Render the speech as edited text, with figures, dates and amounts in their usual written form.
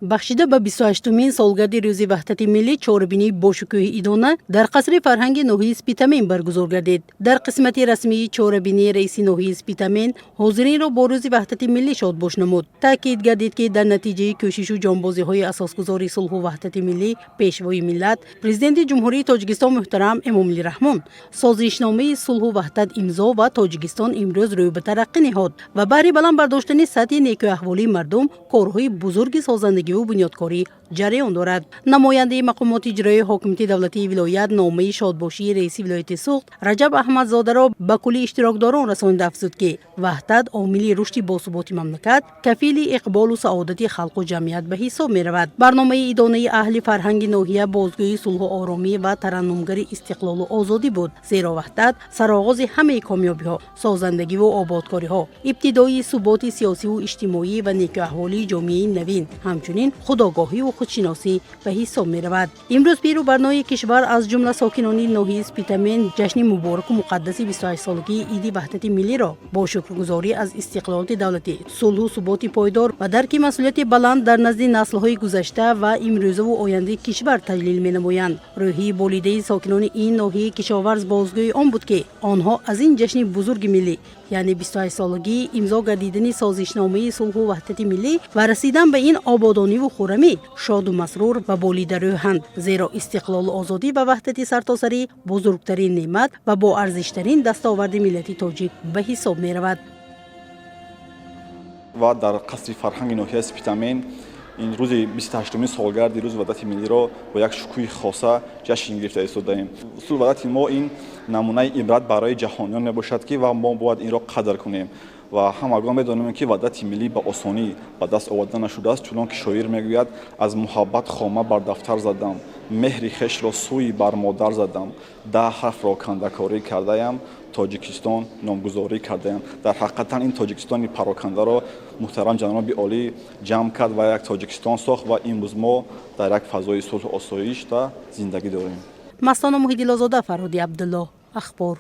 Бахшида ба 28-умин солгарди Рӯзи Ваҳдати миллӣ чорабинии бошукӯҳи идона дар қасри фарҳанги ноҳияи Спитамен баргузор гардид. Дар қисмати расмии чорабинӣ раиси ноҳияи Спитамен ҳозиринро бо Рӯзи Ваҳдати миллӣ шодбош намуд. Таъкид гардид, ки дар натиҷаи кӯшишу ҷонбозиҳои асосгузори сулҳу ваҳдати миллӣ, Пешвои миллат, Президенти Ҷумҳурии Тоҷикистон муҳтарам Эмомалӣ Раҳмон созишномаи сулҳу ваҳдат имзо ва Тоҷикистон имрӯз рӯй ба тараққӣ ниҳод ва баҳри баланд бардоштани сатҳи некӯаҳволии мардум корҳои бузурги созандагиву бунёдкорӣ ҷараён дорад. Намояндаи мақомоти иҷроии ҳокимияти давлатии вилоят номаи шодбошии раиси вилояти Суғд Раҷаб Аҳмадзодаро ба кулли иштирокдорон расонида афзуд, ки ваҳдат омили рушди босуботи мамлакат, кафили иқболу саодати халқу ҷамъият ба ҳисоб меравад. Барномаи идонаи аҳли фарҳанги ноҳия бозгӯи сулҳу оромӣ ва тараннумгари истиқлолу озодӣ буд, зеро ваҳдат сароғози ҳамаи комёбиҳо, созандагиву ободкориҳо, ибтидои суботи сиёсиву иҷтимоӣ ва некӯаҳволии ҷомеаи навин, ҳамчунин худогоҳиву худшиносӣ ба ҳисоб меравад. Имрӯз пиру барнои кишвар, аз ҷумла сокинони ноҳияи Спитамен, ҷашни мубораку муқаддаси 28-солагии Иди Ваҳдати миллиро бо шукргузорӣ аз истиқлолияти давлатӣ, сулҳу суботи пойдор ва дарки масъулияти баланд дар назди наслҳои гузашта ва имрӯзаву ояндаи кишвар таҷлил менамоянд. Рӯҳии болидаи сокинони ин ноҳияи кишоварз бозгӯи он буд, ки онҳо аз ин ҷашни бузурги миллӣ, яъне 28-солагии имзо гардидани созишномаи сулҳу ваҳдати миллӣ ва расидан ба ин ободониву хуррамӣ, шоду масрур ва болидарӯҳанд, зеро истиқлолу озодӣ ва ваҳдати сартосарӣ бузургтарин неъмат ва боарзиштарин дастоварди миллати тоҷик ба ҳисоб меравад. Ва дар қасри фарҳанги ноҳияи Спитамен ин рӯзи 28-умин солгарди Рӯзи Ваҳдати миллиро бо як шукӯҳи хоса ҷашн гирифта истодаем. Сулҳу ваҳдати мо ин намунаи ибрат барои ҷаҳониён мебошад, ки ва мо бояд инро қадр кунем. Ва ҳамагон медонем, ки ваҳдати миллӣ ба осонӣ ба даст оварда нашудааст. Чунон ки шоир мегӯяд: «Аз муҳаббат хома бар дафтар задам, меҳри хешро сӯи бар модар задам, 10 ҳарфро кандакорӣ кардаям, Тоҷикистон номгузорӣ кардаям». Дар ҳақиқатан ин Тоҷикистони парокандаро муҳтарам ҷаноби олӣ ҷамъ кард ва як Тоҷикистон сохт ва имрӯз мо дар як фазои сулҳу осоишта зиндагӣ дорем. Мастона Муҳиддилозода, Фарҳоди Абдулло, Ахбор.